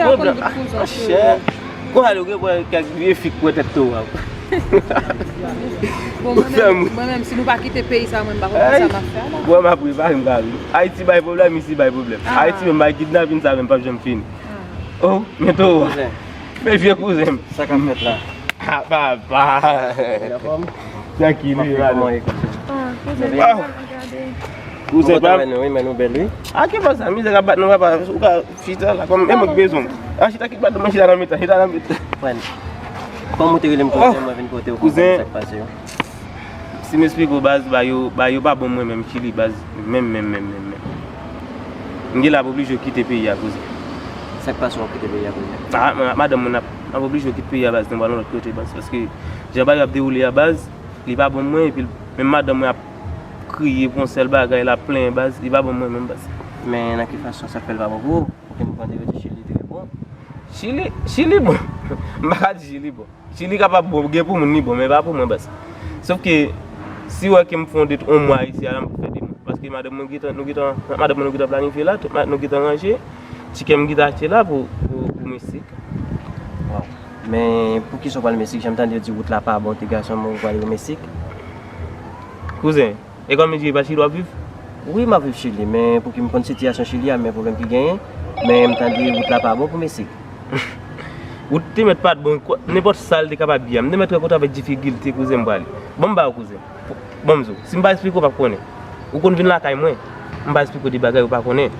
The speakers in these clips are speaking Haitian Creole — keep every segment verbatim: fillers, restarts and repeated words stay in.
Pwoblèm. Monchè, konn tout kouzon. Konn ale ou gen bwè kèk vye fik pou tèt towo a. Bon, mwen menm, mwen menm, si nou pa kite peyi sa, mwen m pa konn kisa m ap fè la. Bwè m ap prepare m ka ri. Ayiti bay pwoblèm, isi bay pwoblèm. Ayiti menm bay kidnapin sa menm p ap janm fini. Oh, men towo a. Men vye kouzen m. Sa k ap fèt la? Ah, papa. Anfòm? Trankil, wi, madanm. Kouzen pa m. Kouzen pa m. Wi, men nou bèl, wi. A ki fòs sa? Mizè k ap bat nou, papa. Ou ka chita la, kòm e mwen k bezwen w. A chita ki bat nou, mwen chita nan mitan, chita nan mitan. Frè m, kòm ou te rele m kouzen, mwen vin kote w, kouzen, sa k pase yo? Si m esplike w, baz, ba yo, ba yo pa bon mwen menm, Chili, baz. Menm, menm, menm, menm, menm. M gen la ap oblije kite peyi a, kouzen. Sa k pase w ap kite peyi a, kouzen? Ah, mwen ak madanm mwen ap, ap oblije kite peyi a, baz, nou pral yon lòt kote, baz. Paske jan bagay ap dewoule a, baz, li pa bon mwen, epi menm madanm mwen ap kriye pou yon sèl bagay, l ap plenyen, baz, li pa bon mwen menm, baz. Men nan ki fason sa fè l pa bon pou ou? Pou ki m konn te rete Chili te bon. Chili, Chili bon. M pa ka di Chili bon. Chili kapab bon, gen pou moun li bon, men pa pou mwen, baz. Sòf ke, si w wè ke m fè yon de, yon mwa isi a, la m pou fè de mwa. Paske madanm mwen gentan, nou gentan, madanm mwen nou gentan planifye la, tout ma-, nou gentan ranje. Tikè m gentan achte la pou, pou, pou Meksik. Waw. Men poukisa w pral Meksik? Jan m tande yo di wout la pa bon, ti gason m, ou pral Meksik? Kouzen, e kòm di pa Chili w ap viv? Wi, m ap viv Chili, men pou ki m konn sitiyasyon Chili a, men pwoblèm ki genyen, men m tande wout la pa bon pou Meksik. Wout te mèt pa t bon, nenpòt sa l te kapab ye a, m te mèt wè kote avèk difikilte, kouzen, m prale. Ban m ba w, kouzen. Ban m di w, si m pa esplike w, w p ap konnen. Ou konn vin lakay mwen, m pa esplike w de bagay ou pa konnen.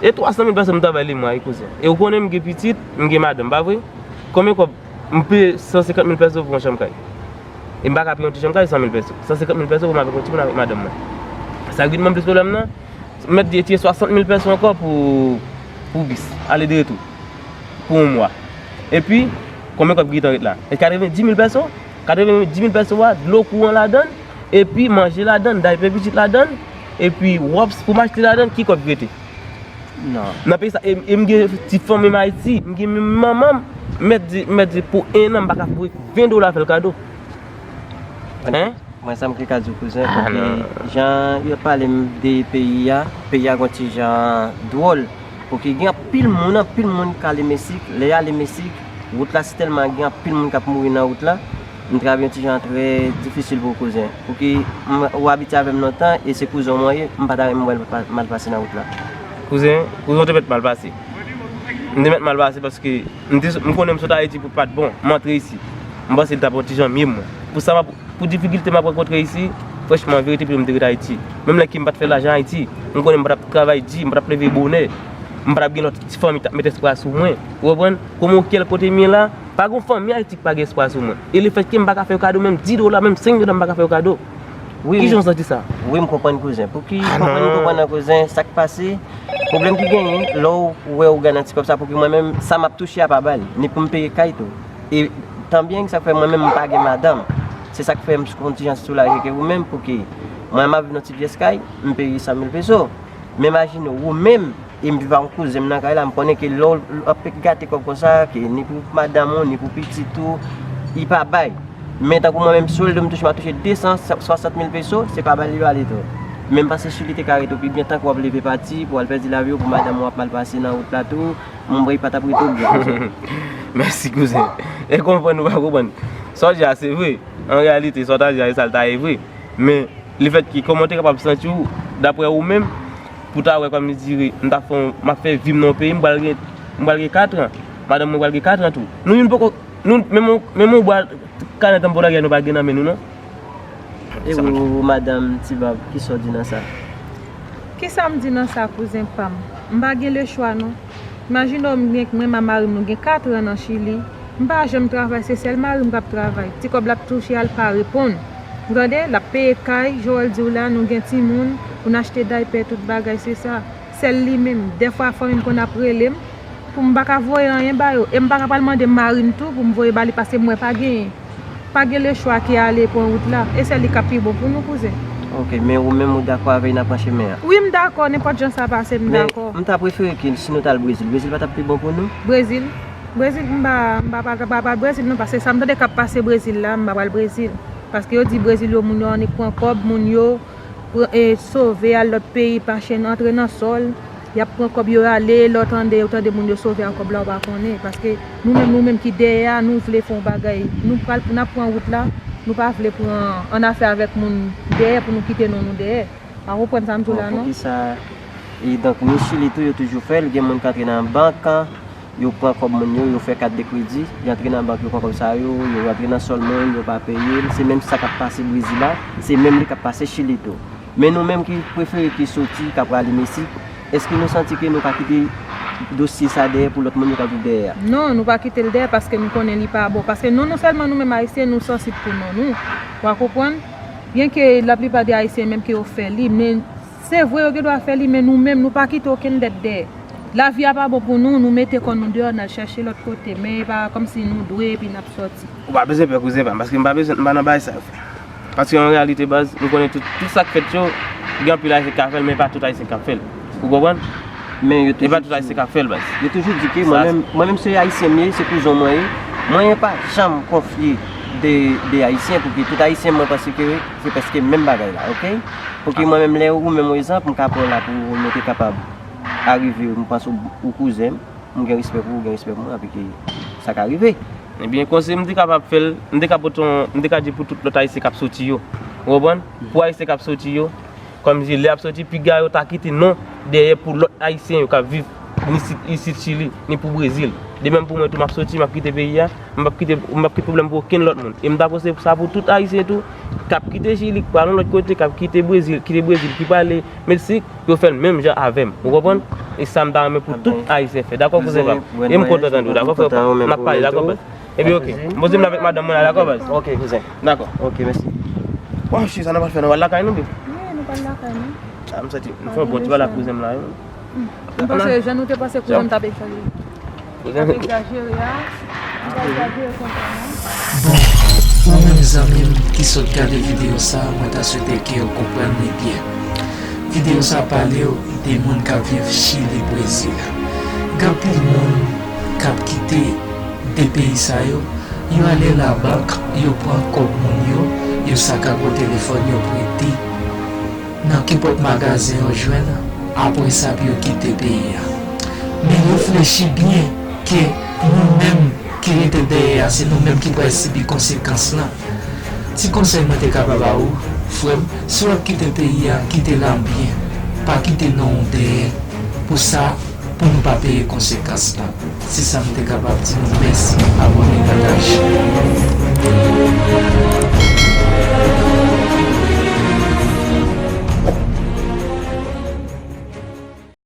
E twa san mil pèso m travay lemwa, wi, kouzen. E ou konnen m gen pitit, m gen madanm, pa vre? Konbyen kòb m peye san senkant mil pèso pou yon chanm kay? E m pa ka peye yon ti chanm kay san mil pèso. San senkant mil pèso pou m avèk yon timoun avèk madanm mwen. Sa k vin ban m plis pwoblèm nan, m mèt retire swasant mil pèso ankò pou, pou bis, ale de retou, pou yon mwa. Epi, konbyen kòb ki gentan ret la? E katreven dis mil pèso? Katreven dis mil pèso a, dlo kouran ladan l, epi manje ladan l, daypè pitit ladan l, epi wòps pou m achte ladan l, ki kòb ki rete? Non. Nan peyi sa, e, e m gen ti fanmi m Ayiti, m gen menm manman m, m mèt di, m mèt di pou en an, m pa ka voye ven dola fè l kado. Hein? Mwen, sa m te ka di w, kouzen, ah, pou ki non. Jan yo pale m de peyi a, peyi a gon ti jan dwòl. Pou ki gen anpil moun, anpil moun k ale Meksik, lè y ale Meksik, wout la si tèlman gen anpil moun k ap mouri nan wout la, m travèse yon ti jan trè difisil pou kouzen. Pou ki m, ou abitye avè m lontan, e se kouzen w mwen ye, m pa ta renmen wè l pa-, mal pase nan wout la. Kouzen, kouzen w te mèt mal pase. M te mèt mal pase paske m te, m konnen m sot Ayiti pou pa t bon, m antre isi. M panse li t ap yon ti jan mye mwen. Pou sa m ap, pou difikilte m ap rankontre isi, franchman, an verite, pou m te ret Ayiti. Menm lè ke m pa t fè lajan Ayiti, m konnen m pa t ap travay di, m pa t ap leve bonè, m pa t ap gen lòt ti fanmi k t ap mete espwa sou mwen. Ou konprann? Kòman kèl kote m ye la, pa gen fanmi Ayiti ki pa gen espwa sou mwen. E lefètke m pa ka fè yo kado menm dis dola, menm senk dola, m pa ka fè yo kado. Wi, kijan w santi sa? Wi, m konprann kouzen. Pou ki, ah, konprann, m konprann nan kouzen, sa k pase, pwoblèm ki genyen, lè w wè w gen nan ti kòb sa, pou ki mwen menm, sa m ap touche a pa ba l, ni pou m peye kay tou. E tanbyen, sa k fè mwen menm, m pa gen madanm. Se sa k fè m sou kontijan soulaje ke ou menm, pou ki mwen, m ap viv nan ti pyès kay, m peye san mil peso. Men imajine w, ou menm, e m viv ak yon kouzen m nan kay la, m konnen ke lè w ap gate kòb konsa, ke ni pou madanm ou, ni pou pitit ou, li pa bay. Men tankou mwen menm, solde m touche, m ap touche de san swasant mil peso, se pa ba l yo ale tou. Menm pase Chili te ka rete w pi byen, tankou w ap leve pati pou w al pèdi lavi w, pou madanm ou ap mal pase nan wout la tou, m wè li pa t ap rete w byen konsa. Mèsi, kouzen. E konprann ou pa konprann. Sa w di a, se vre. An reyalite, sa w ta di a, e sa l ta ye vre. Men, lefètke, kòman w te kapab santi w, daprè ou menm, pou w ta wè kòmdire, m ta fè, m ap fè vi m nan yon peyi, m pral gen, m pral gen katran. Madanm mwen pral gen katran tou. Nou youn poko, nou, menm yon, menm yon bwa kanèt anbo lagè nou pa gen nan men nou, non. E ou, madanm Tibab, kisa w di nan sa? Kisa m di nan sa, kouzen pa m? M pa gen lechwa, non. Imajine w, m gen, mwen ak mari m, nou gen katran nan Chili. M pa janm travay, se sèl mari m k ap travay. Ti kòb l ap touche a, l pa reponn. Ou tande? L ap peye kay, jan w di w la, nou gen timoun, pou n achte daypè, tout bagay, se sa. Sèl li menm. Dèfwa, fanmi m konn ap rele m, pou m pa ka voye anyen ba yo. E m pa ka pral mande mari m tou pou m voye ba li, paske m wè pa genyen. Pa gen lechwa ke ale pran wout la. E sèl li k ap pi bon pou nou, kouzen. Ok, men ou menm ou dakò avè y nan pran chemen an? Wi, m dakò, nenpòt jan sa pase, m dakò. Men m ta prefere ke si nou t al Brezil, Brezil pa t ap pi bon pou nou? Brezil? Brezil, m pa, m pa, pa, pa, pa Brezil non, paske sa m tande k ap pase Brezil la, m pa pral Brezil. Paske yo di Brezil yo, moun yo annik pran kòb, moun yo pran, e, sove al lòt peyi, pa chen antre nan sòl. Y ap pran kòb yo ale, lè w tande, ou tande moun yo sove ak kòb la, ou pa konnen. Paske nou menm, nou menm ki dèyè a, nou vle fè yon bagay. Nou pral, n ap pran wout la, nou pa vle pran annafè avèk moun dèyè pou nou kite non nou dèyè. Pa konprann sa m di w la non. Poukisa? E donk, ni Chili tou, yo toujou fè l, gen moun k antre nan bank, yo pran kòb moun yo, yo fè kat de kredi, yo antre nan bank, yo pran kòb sa yo, yo antre nan sòl moun, yo pa peye l. Se menm sa k ap pase Brezil la, se menm li k ap pase Chili tou. Men nou menm ki prefere ki soti, k ap rale Mesi, èske nou santi ke nou ka kite dosye sa dèyè pou lòt moun yo k ap viv dèyè a? Non, nou pa kite l dèyè paske nou konnen li pa bon. Paske non, non sèlman nou menm Ayisyen, nou sansib pou non nou. W a konprann? Byenke laplipa de Ayisyen menm ke yo fè li, men se vre yo gen dwa fè li, men nou menm, nou pa kite okenn dèt dèyè. Lavi a pa bon pou nou, nou mete kò nou deyò, n al chèche lòt kote, men e pa kòmsi nou dwe epi n ap sòti. Ou pa bezwen pè, kouzen pa m, paske m pa bezwen, m pa nan bagay sa yo, frè. Paske an reyalite, baz, m konnen tout, tout sa k fèt yo, gen anpil Ayisyen k ka fè l, men e pa tout Ayisyen k ap fè l. Ou konprann? Men yo toujou di, e pa tout Ayisyen k ap fè l, baz. Yo toujou di ke mwen menm, mwen menm se Ayisyen m ye, se kouzon mwen ye. Mwen pa janm konfye de, de Ayisyen, pou ki tout Ayisyen mwen panse ke se prèske menm bagay la, oke? Pou ki mwen menm, lè ou menm, egzanp, m ka pran w la pou nou te kapab arive, m panse ou, ou kouzen m, m gen respè pou ou, ou gen respè pou mwen, epi ke sa ka rive. Ebyen, konsi m te kapab fè l, m te ka pote yon, m te ka di pou tout lòt Ayisyen k ap soti yo. Ou konprann? Pou Ayisyen k ap soti yo, kòmsi lè y ap soti, piga yo ta kite non dèyè pou lòt Ayisyen yo k ap viv ni isit, isit Chili, ni pou Brezil. De menm pou mwen tou, m ap soti, m ap kite peyi a, m p ap kite, m p ap kite pwoblèm pou okenn lòt moun. E m ta panse sa pou tout Ayisyen tou, k ap kite Chili, k pral yon lòt kote, k ap kite Brezil, kite Brezil, ki prale Meksik, yo fè l menm jan avè m. Ou konprann? E sa m ta renmen pou tout Ayisyen fè. Dakò, kouzen pa m? E m kontan tande w, dakò, frè pa m? N ap pale, dakò, baz? Ebyen, oke. M poze m la avèk madanm mwen la, dakò, baz? Ok, kouzen. Dakò. Ok, mèsi. Waw, cheri, sa n ap al fè, n ap al lakay nou, bebe? Wi, nou pral lakay nou. A, m santi, m fè yon bon ti pale ak kouzen m la, wi. M panse, jan nou te panse kouzen m t ap egzajere. Kouzen. N ap egzajere a, n ap egzajere konsa non. Bon, ou menm zanmi m ki sot gade videyo sa, mwen ta swete ke w konprann li byen. Videyo sa pale w de moun k ap viv Chili, Brezil. Gen anpil moun k ap kite de peyi sa yo, yo ale labank, yo pran kòb moun yo, yo sakago telefòn yo, prete nan kenpòt magazen yo jwenn, apre sa pou yo kite peyi a. Men reflechi byen ke nou menm ki rete dèyè a, se nou menm ki pral sibi konsekans lan. Ti konsèy mwen te ka ba ba ou, frè m, si w ap kite peyi a, kite l an byen. Pa kite non w dèyè. Pou sa, pou nou pa peye konsekans lan. Se sa m te kapab di nou. Mèsi. Abòne, pataje.